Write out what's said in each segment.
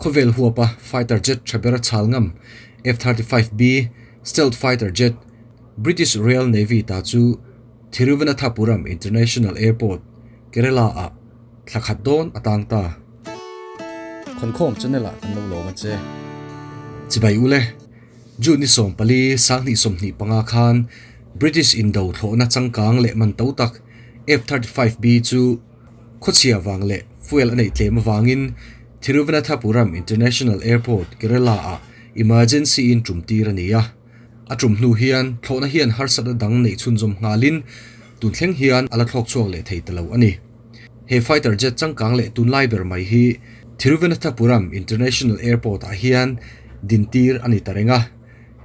Khawvel huapa fighter jet tha bera chhal ngam F-35B stealth fighter jet British Royal Navy ta chu Thiruvananthapuram International Airport, Kerala ah thla khat dawn a tang ta. Khawnkhawm channel ah kan lo lawm a che. Chibai ule, June ni 14 2025 khan British indo thlawhna changkang leh man to tak F-35B chu Khawchhia vang leh fuel a neih tlem avangin Thiruvananthapuram International Airport, Kerala-ah emergency in tum tir a ni a. A tum hnu hian thlawhna hian harsatna dang neih chhunzawm nghalin tun thleng hian a la thlawk chhuak leh thei ta lo a ni. He fighter jet changkang leh tunlai ber mai hi Thiruvananthapuram International Airport-ah hian din tir a ni ta reng a,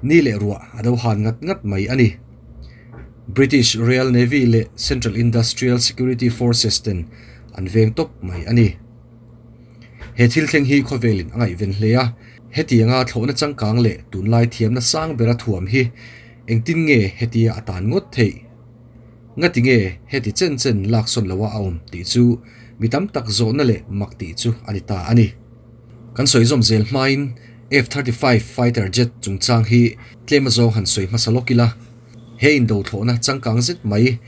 ni leh ruah a do han ngat ngat mai a ni. British Royal Navy leh Central Industrial Security Forces ten an veng tawp mai a ni. He thil thleng hi khawvelin a ngaihven hle a, hetianga thlawhna changkang leh tunlai thiamna sang bera thuam hi engtin nge hetia a tan ngawt theih? Ngati nge heti chen chen laksawn loa a awm tih chu mi tam tak zawhna leh mak tih chu a ni ta a ni. Kan sawi zawm zel hmain F-35 fighter jet chungchang hi tlem azawng han sawi hmasa lawk ila. He indo thlawhna changkang zet mai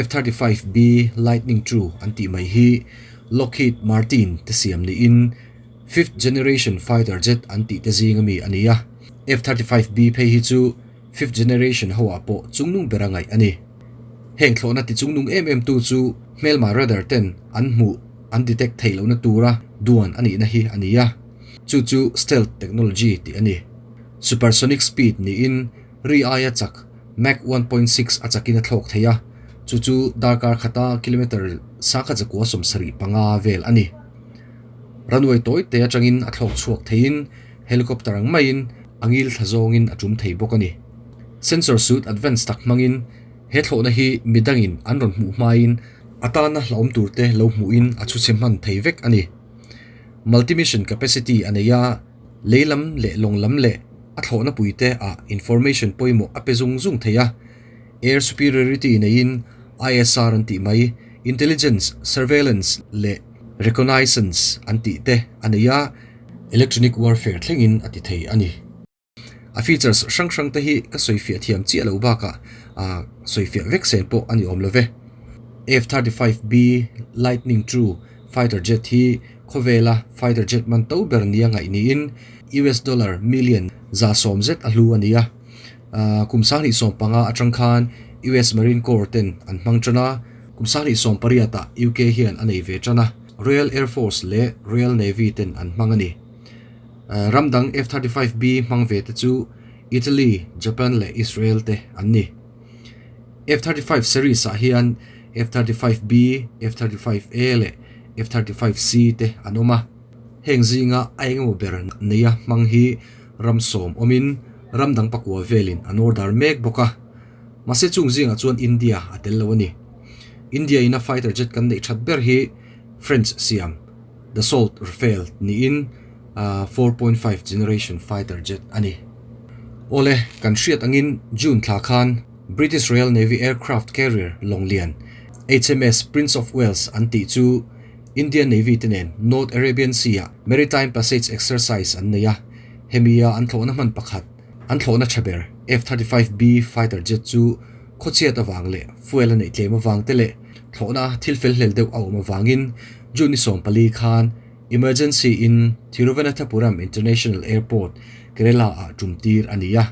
F-35B Lightning II an tih mai hi Lockheed Martin te siam niin fifth generation fighter jet an tih te zing ami a ni a. F-35B phei hi chu fifth generation ho ah pawh chungnung bera ngaih a ni. Heng thlawhna ti chungnung em em tu chu hmelma radar ten an hmuh an detect theih lohna tura duan a nihna hi a ni a, chu chu stealth technology tih a ni. Supersonic speed niin Ri aia chak Mach 1.6 a chakin a thlawk thei a, chu chu darkar khata kilometre sangkhat zakua 75 vel a ni. Runway tawi te atangin a thlawk chhuak theiin helicopter ang maiin a ngil thla zawngin a tum thei bawk a ni. Sensor suit advance tak hmangin he thlawhna hi midangin an rawn hmuh hmain a tana hlauhawm turte lo hmuhin a chhuchhe hman thei vek a ni. Multi-mission capacity a nei a. Lei lam leh lawng lam leh a thlawhna puite ah information pawimawh a pe zung zung thei a. Air superiority neiin ISR an tih mai, intelligence, surveillance leh reconnaissance an tih te a nei a, electronic warfare thlengin a ti thei a ni. A features hrang hrang te hi ka sawifiah thiam chiah loh bakah sawifiah vek sen pawh a ni awm lo ve. F-35B Lightning II Fighter jet hi khawvela fighter jet man to ber nia ngaih niin US dollar million 110 zet a hlu a ni a. Kum 2015 atang khan US Marine Corps ten an hmang tan a, kum 2018 ah UK hian a nei ve tan a, Royal Air Force leh Royal Navy ten an hmang a ni. Ram dang F-35B hmang ve te chu Italy, Japan leh Israel te an ni. F-35 series ah hian F-35B, F-35A leh F-35C te an awm a. Heng zinga a engemaw ber neia hmang hi ram sawm awmin ram dang pakua velin an order mek bawk a. Mahse chung zingah chuan India a tel lo a ni. India ina fighter jet kan neih that ber hi French siam Dassault Rafale niin 4.5 generation fighter jet a ni. Awle, kan hriat angin June thla khan British Royal Navy aircraft carrier lawng lian HMS Prince of Wales an tih chu Indian Navy te nen North Arabian Sea-ah Maritime Passage Exercise an nei a, hemi a an thlawhna hman pakhat, an thlawhna tha ber F-35B fighter jet chu khawchhiat avang leh fuel a neih tlem avang te leh thlawhna thil fel hlel deuh a awm avangin June ni 14 khan Emergency in Thiruvananthapuram International Airport, Kerala-ah tum tir a ni a.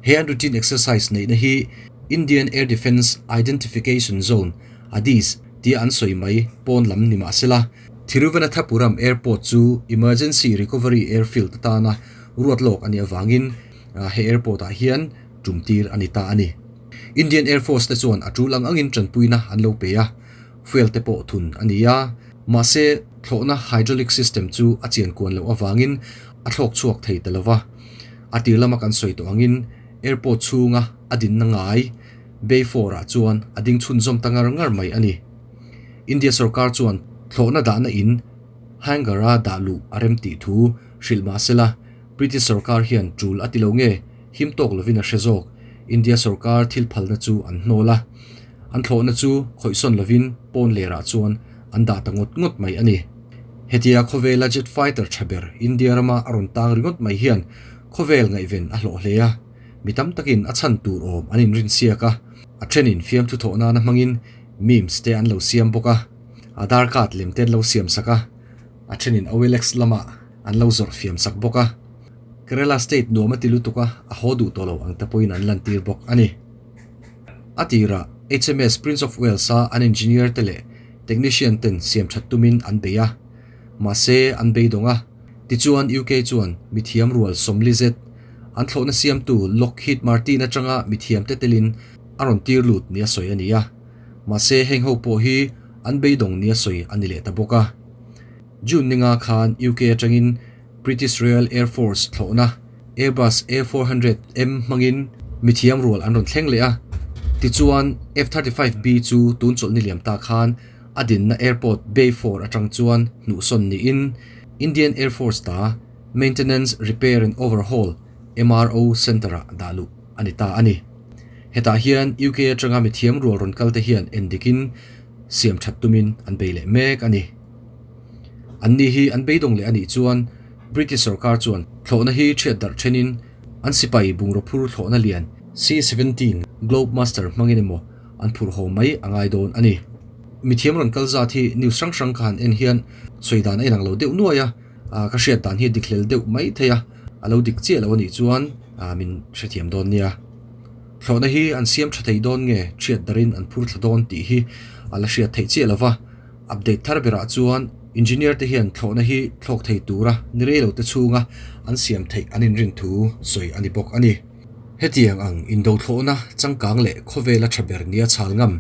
He an routine exercise neihna hi Indian Air Defence Identification Zone, ADIZ, tia an sawi mai pawn lam ni mah sela, Thiruvananthapuram Airport chu Emergency Recovery Airfield atana ruat lawk a nih avangin he airport-ah hian tum tir a ni ta a ni. Indian Air Force te chuan a tul ang angin tanpuina an lo pe a, fuel te pawh thun a ni a, mahse thlawhna hydraulic system chu a chian kuan loh avangin a thlawk chhuak thei ta lova. A tir lama kan sawi tawh angin airport chhunga a dinna ngai Bay 4 ah chuan a ding chhunzawm ta ngar ngar mai a ni. India sorkar chuan thlawhna dahna in hangar a dah luh a rem tih thu hrilh mah sela British sorkar hian tul a ti lo nge him tawk lovin a hre zawk. India sorkar thil phalna chu an hnawl a. An thlawhna chu khawihsawn lovin pawn lerah chuan an dah ta ngawt ngawt mai a ni. Hetia khawvela jet fighter tha ber India rama a rawn tang ringawt mai hian khawvel ngaihven a hlawh hle a, mi tam takin a chhan tur awm an inrinsiak a, a thenin fiamthu thawh nana hmangin memes te an lo siam bawk a, Aadhaar card lem te an lo siam sak a, a thenin OLX lamah an lo zawrh fiam sak bawk a. Kerala state nuam a ti lutuk a, a haw duh tawh lo ang te pawhin an lantir bawk a ni. A tirah HMS Prince of Wales-a an engineer te leh technician ten siam that tumin an bei a, mahse an beidawng a. Tichuan UK chuan mithiam rual 40 zet an thlawhna siamtu Lockheed Martin atanga mithiam te telin a rawn tir lut nia sawi a ni a, mahse heng ho pawh hi an beidawng nia sawi a ni leh ta bawk a. June ninga khan UK atangin British Royal Air Force thlawhna Airbus A400M hmangin mithiam rual an rawn thleng leh a, tichuan F-35B chu tun chawlhni liam ta khan a dinna airport Bay 4 atang chuan hnuhsawn niin Indian Air Force ta Maintenance, Repair and Overhaul, MRO, Centre-ah dah luh a ni ta a ni. Hetah hian UK atanga mithiam rual rawn kalte hian endikin siam that tumin an bei leh mek a ni. Anni hi an beidawng leh a nih chuan British sorkar chuan thlawhna hi thiat darh thenin an sipai bungraw phur thlawhna lian C-17 Globemaster hmangin emaw an phurh haw mai a ngai dawn a ni. Mithiam rawn kal zat hi news hrang hrang ka han en hian sawi dan a inang lo deuh nuai a, ka hriat dan hi a dik hlel deuh mai thei a, a lo dik chiah lo a nih chuan min hrethiam dawn nia. Thlawhna hi an siam tha thei dawn nge thiat darin an phur thla dawn tih hi a la hriat theih chiah lo va. Update thar berah chuan engineer te hian thlawhna hi thlawk thei tura ni rei lo te chhunga an siam theih an inrin thu sawi a ni bawk a ni. Hetiang ang indo thlawhna changkang leh khawvela tha ber nia chhal ngam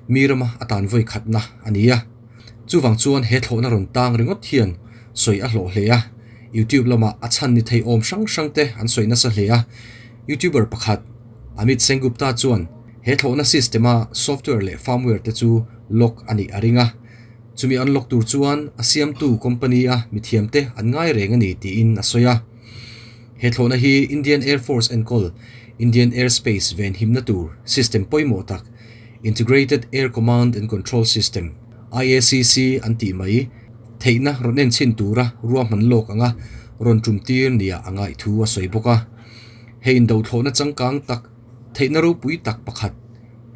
mi rama a tan vawi khatna a ni a. Chuvang chuan he thlawhna rawn tang ringawt hian sawi a hlawh hle a, YouTube lamah a chhan ni thei awm hrang hrang te an sawi nasa hle a. YouTuber pakhat Amit Sengupta chuan he thlawhna system-a software leh firmware te chu lock a nih a ring a, chumi an lock tur chuan a siamtu company a mithiamte an ngai reng a ni tiin a sawi a. He thlawhna hi Indian Air Force enkawl Indian Airspace venhimna tur system pawimawh tak Integrated Air Command and Control System, IACC, an tih mai theihna rawn enchhin tura ruahman lawk anga rawn tum tir nia a ngaih thu a sawi bawk a. Hei indo thlawhna changkang tak theihna ropui tak pakhat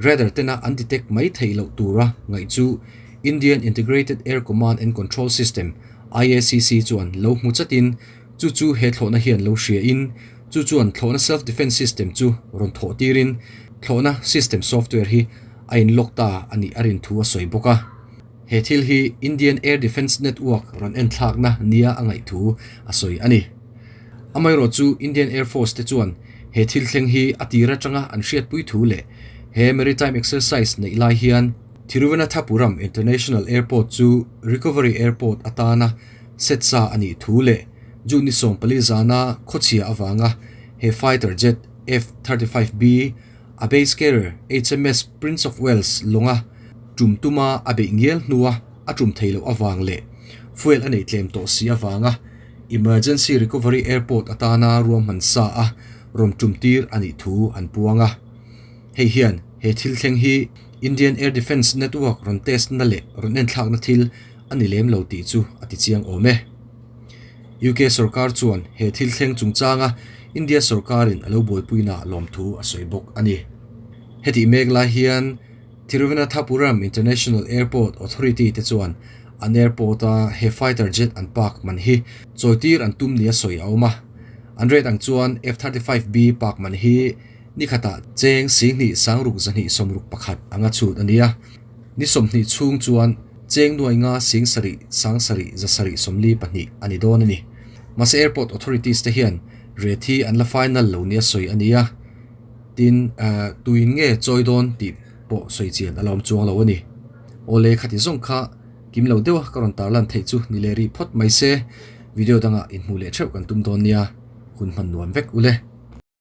Radar tena an detect mai theih loh tura ngaih chu Indian Integrated Air Command and Control System, IACC, chuan lo hmu chatin chu chu he thlawhna hian lo hria in chu chuan thlawhna self defence system chu rawn thawh tirin thlawhna system software hi a in lock ta a nih a rin thu a sawi bawk a. He thil hi Indian Air Defence Network rawn enthlakna nia a ngaih thu a sawi a ni. Amaherawh chu Indian Air Force te chuan he thil thleng hi a tir atanga an hriatpui thu leh he maritime exercise neih lai hian Thiruvananthapuram International Airport chu recovery airport atana set sa a nih thu leh June ni 14 zana khawchhia avanga he fighter jet F-35B a base carrier HMS Prince of Wales lawnga tum tuma a beih ngial hnua a tum thei loh avang leh fuel a neih tlem tawh si avanga Emergency Recovery Airport atana ruahman sa a rawn tum tir a nih thu an puang a. Hei hian he thil thleng hi Indian Air Defence Network rawn test na leh rawn enthlakna thil a ni lem lo tih chu a ti chiang awm e. UK sorkar chuan he thil thleng chungchanga India sorkarin a lo buaipuina lawmthu a sawi bawk a ni. Hetih mek lai hian Thiruvananthapuram International Airport Authority te chuan an airport a he fighter jet an park man hi chawitir an tum nia sawi a awm a. An rate ang chuan F-35B park man hi ni khatah cheng 10 sangruk 261 anga chhut a ni a. Ni 20 chhung chuan cheng nuai nga sing sarih sang sarih za sarih 42 a ni dawn a ni. Mahse airport authorities te hian rate hi an la final lo nia sawi a ni a. Tin, tuin nge chawi dawn tih pawh sawi chian a la awm chuang lo a ni. Awle khati zawng kha kim lo deuha ka rawn tarlan theih chu ni leh rih phawt mai se, video dangah inhmuh leh theuh kan tum dawn nia, hun hman nuam vek ule.